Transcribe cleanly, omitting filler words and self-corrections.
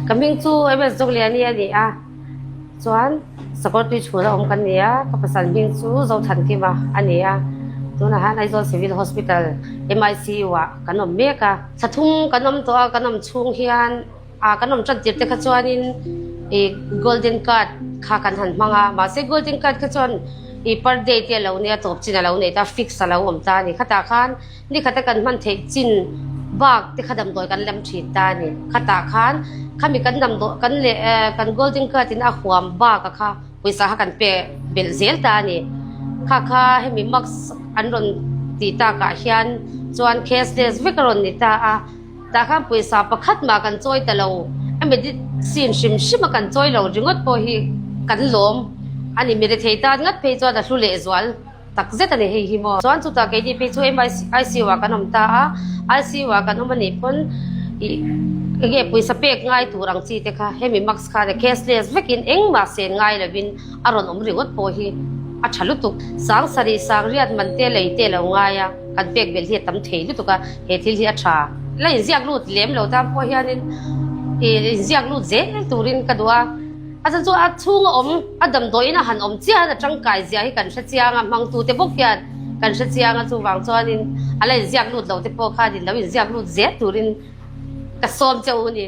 Ka hming chu MS Zawkliani a ni a, chuan Sakawrtui chhuna awm kan ni a, ka pasal hming chu Zothankima a ni a, tunah hian Aizawl Civil Hospital MICU ah kan awm mek a. Thla thum kan awm tawh a, kan awm chhung hian a kan awm tan tir te kha chuanin ih golden card kha kan han hmang a, mahse golden card kha chuan ih per day te a lo nia tawp chin a lo nei ta, fix a lo awm ta a ni. Khatah khan Nikhat a kan hman theih chin bak te kha damdawi kan lem thin ta a ni. Khatah khan khami kan damdawi kan leh kan golden card in a huam bak a kha pawisa kha kan pe belh zel ta a ni. Kha kha hemi mask an rawn tih takah hian chuan cashless vek a rawn ni ta a. Tah khan pawisa pakhat mah kan chawi ta lo. A medicine hrim hrim a kan chawi lo ringawt pawh hi kan lawm a ni. Mi rethei tan ngat phei chuan a hlu lehzual. Tak zet a ni hei hi maw. Chuan chutah keini phei chu ICU ah kan awm ta a, ICU ah kan awm a nih pawn ih enge pawisa pek ngai tur ang chi te kha hemi mask khan cashless vekin engmah sen ngai lovin a rawn awm ringawt pawh hi a tha lutuk. Sang sarih sang riat man te lei te lo ngai a, kan pek belh hi a tam thei lutuk a, he thil hi a tha. La inziak lut lem lo tan pawh hianin ih inziak lut zel turin ka duh a. A chan chu a chhung a awm, a damdawiin a han awm chiah a tangkai zia hi kan hre chiang a, hmangtute bawk hian kan hre chiang a, chuvang chuanin a la inziak lut lo te pawh khan in lo inziak lut zel turin ka sawm che u a ni.